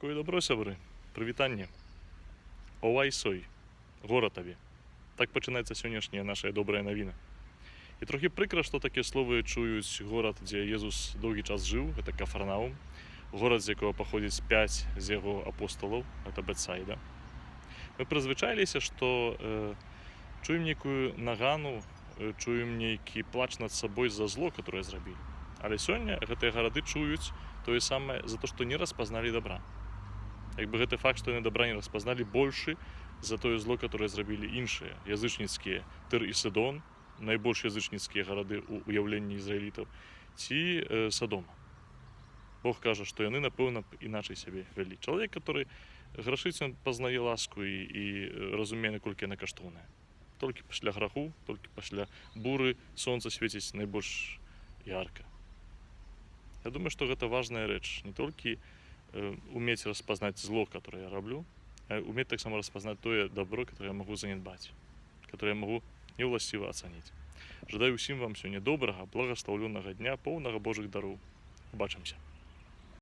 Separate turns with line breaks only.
Пакой і дабро, сябры. Прывітанне. Овай сой. Гора табе. Так пачынаецца сённяшняя наша добрая навіна. І трохі прыкра, што такія словы чуюць горад, дзе Езус доўгі час жыў, гэта Кафарнаум, горад, з якога паходзіць пяць з яго апосталаў, гэта Бетсайда. Мы прызвычаіліся, што чуем нейкую нагану, чуем нейкі плач над сабой за зло, которое зрабілі. Але сёння гэтыя гарады чуюць тое самае за то, што не распазналі добра. Як бы гэты факт, што яны добра не распазналі, большы за тое зло, которое зрабілі іншыя язычніцкія Тыр і Сыдон, найбольш язычніцкія гарады ў уяўленні ізраілітаў, ці Садома. Бог кажа, што яны, напэўна б, іначай сябе вялі. Чалавек, который грашыць, ён пазнае ласку і разумее, наколькі яна каштоўная. Толькі пасля граху, толькі пасля буры сонца свеціць найбольш ярка. Я думаю, што гэта важная рэч, не толькі уметь распазнаць зло, которое я раблю, а уметь таксама распазнаць тое добро, которое я магу занядбаць, которое я магу неўласціва ацаніць. Жадаю ўсім вам сёння добрага, благаслаўлёнага дня, поўнага Божых дароў. Убачымся.